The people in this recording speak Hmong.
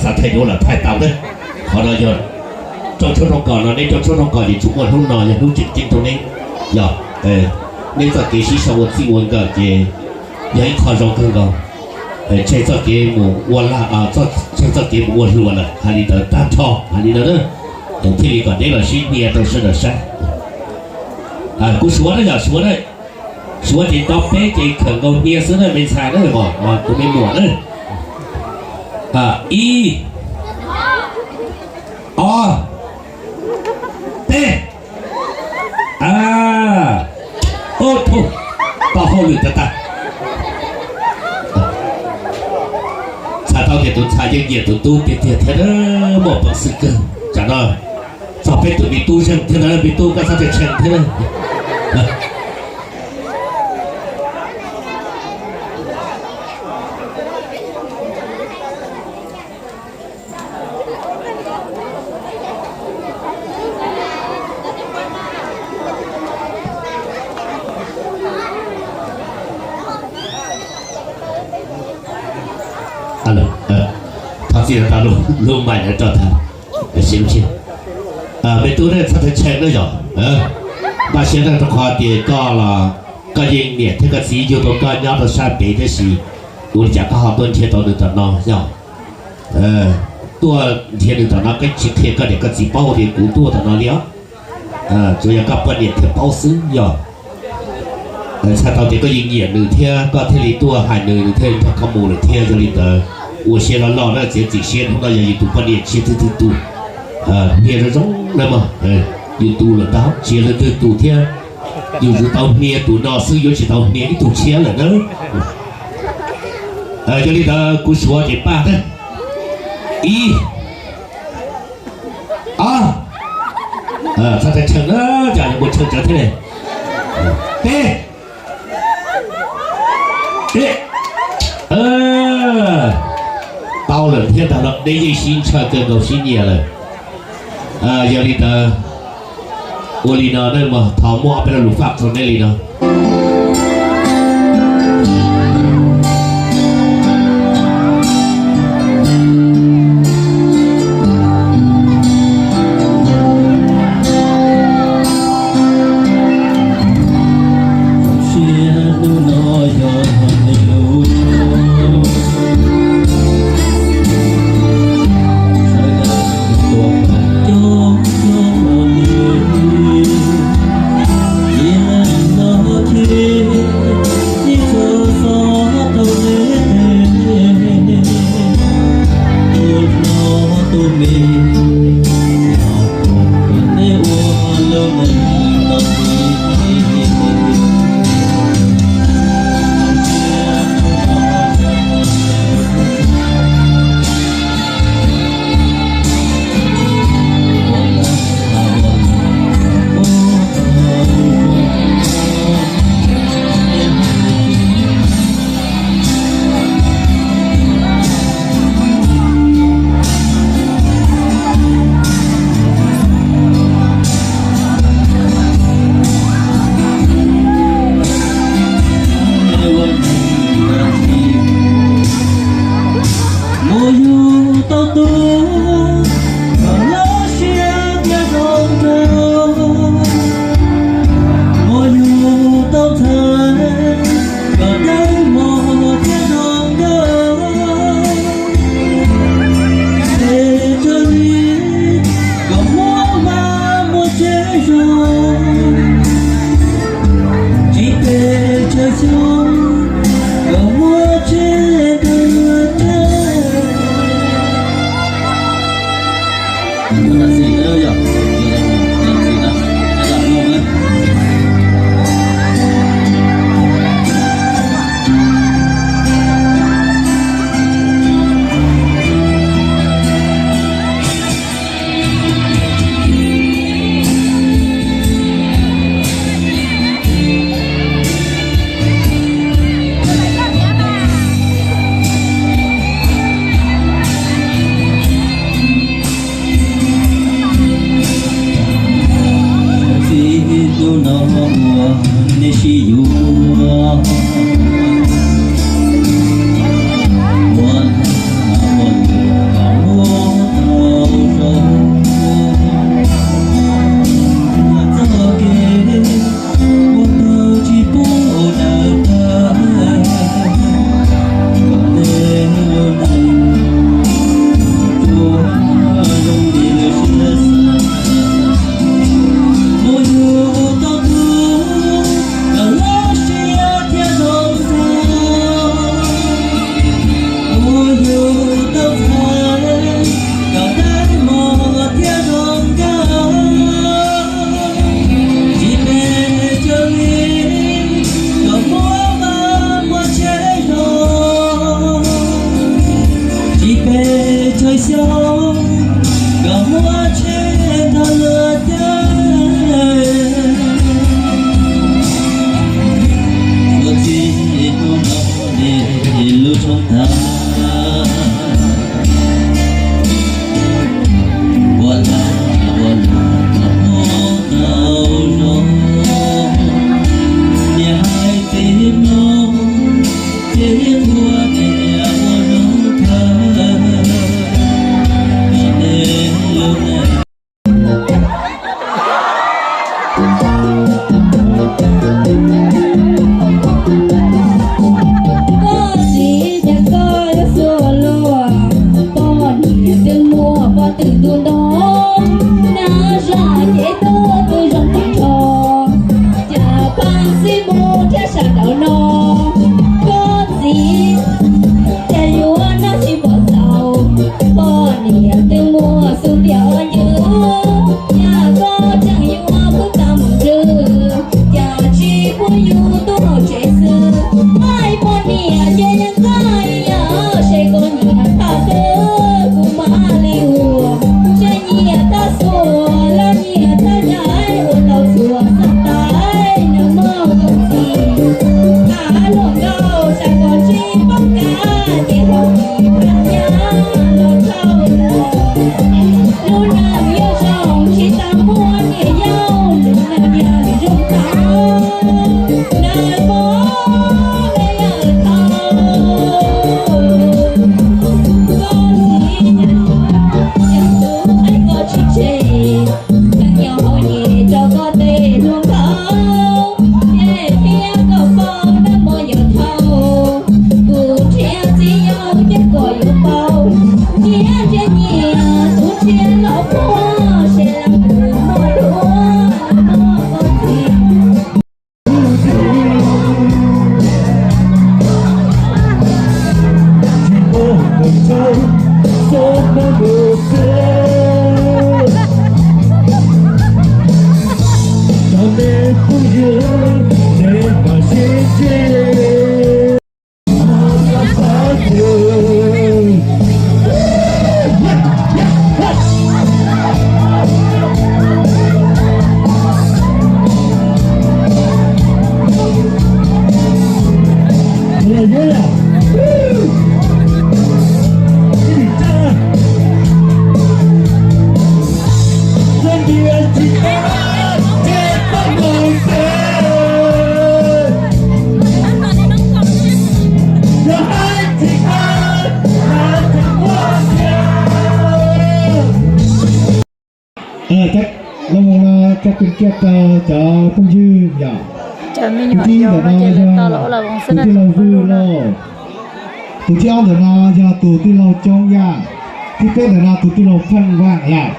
Xav thaij duab los thaij tau na. Qhov no yog rooj tshoob rooj kos no, neb rooj tshoob rooj kos ces tsuas muaj hnub no yog hnub tseem ceeb rau neb. Yog neb txoj kev sib sau ua txij ua nkawm ces yog ib qho zoo kawg nkaus. Tseg txoj kev mus ua lag, tseg txoj kev mus ua hluas lawm, hais li ntawd tag nrho, hais li ntawd na, thiaj li kom neb los sib hnia rau sawv daws saib. Kuv suav na, yog suav na, suav ces nto peb ces khawm nkaus hnia xwb na, me ntxhais na, kuv me muam na. Ib, ob, peb. Ub, tau hauj lwm tag tag. Txhais tau tias tus ntxhais yeej nyiam tus tub tiag tiag thiab, muaj peev xwm kawg. Tsam no txog peb tus me tub zeeg thiab na, me tub koj txhob tshee tshee thiab na. Thov txim, tau lub mais lawv rau tag. Me tub ne, txhob tshee tshee na yog. Npaj siab na, rau qhov tias koj los koj yeej niam thiab koj txiv yug tau koj nyob rau sab pem, tab sis ua li cas koj ho tuaj nrhiav tau nws tom no yog? Tuaj nrhiav nws tom no koj tsis qhia koj niam koj txiv paub tias kuv tuaj tom no li os. Tsuas yog koj poj niam thiaj paub xwb yog. Txhais tau tias koj yeej nyiam nws thiab koj thiaj li tuaj hais nws, nws thiaj li nrog koj mus lawm thiab. Yog li ntawd ua siab loj loj na, txiav txim siab, hnub no yog yus tus poj niam tshiab twg twg tus, hnia zoo zoo na mog, yus tus lawm ntag, tsis yog leej twg tus thiab. Yus tsuas tau hnia tus no xwb, yuav tsis tau hnia ib tug tshiab lawm na. Yog li ntawd kuv suav ces paj na. Ib, ob, txhob tshee na, cas yuav mus tshee tsawv thiab ne. Peb, peb. Tau lawm thiab ntag los, neb yeej sib ntshaw kawg nkaus, sib nyiam lawm. Yog li ntawd, ua li no nej mas thov muab ob peb lo lus faj rau neb li no. Mus yug tau tus kom lub siab thiaj zoo nraug, mus yug tau ntxhais kom dawb mos thiaj zoo nraug. Pes tsawg hli kom muaj vaj muaj tsev zoo, tsis pes tsawg xyoo kom muaj tsheb kawg tag. Tshawj xyoob kom muab tsheb nrog luag caij, ua txij hnub no ne lub tshooj tag. Ua lag ua luam kom muab tau zoo, niam hais txiv mloog, ces ua niam ua zoo kawg, kom neb lub neej. Koj txiv, cas koj yuav xuas luag, poj niam twb muaj pob tw ntuj nto, nab zaj ces tuaj twb zoo tag nrho, cas pab xib mus thiab sawv daws no, koj txiv, cas yuav noj tsis pom txaus, poj niam twb muaj xub ntiag ob ncwg, cas koj tseem yuav pub tau mus ntsws, cas tsis pub yus tuaj hauv tsev xwb. Poj niam ces yeej koj ib yam, seb koj nyiam thaj twg kuv mam li ua, seb nyiam thaj xuas los nyiam thaj yaj, ua tau xuas xaj tais nws muaj koj txiv. Tham luag nkauj sab koj tsis paub kav, ces ho tsis tham nyab los thauj los. Lub neej yuav zoo tsis tau muaj niam yau, lub neej yog zoo tau nws pom me yawm thaub. Koj txiv, cas kuv qhaib koj tsis tseg, koj nyob hauv nyem rau koj tej hluas nkauj, ces thiab koj paub nab muaj yawm thaub, kuv nrhiav txiv yau ces koj yuav paub, nrhiav nrhiav nyiam tus nrhiav los puag, seb leej twg muaj duab muaj koj txiv. Lub moo no coj kiag rau cov phooj ywg yom. Tus thib ntawm no yog tus tij laug Vwj Lauj. Tus thib ob ntawm no yog tus tij laug Coob Yaj. Thib peb ntawm no tus tij laug Pheej Vaj yom.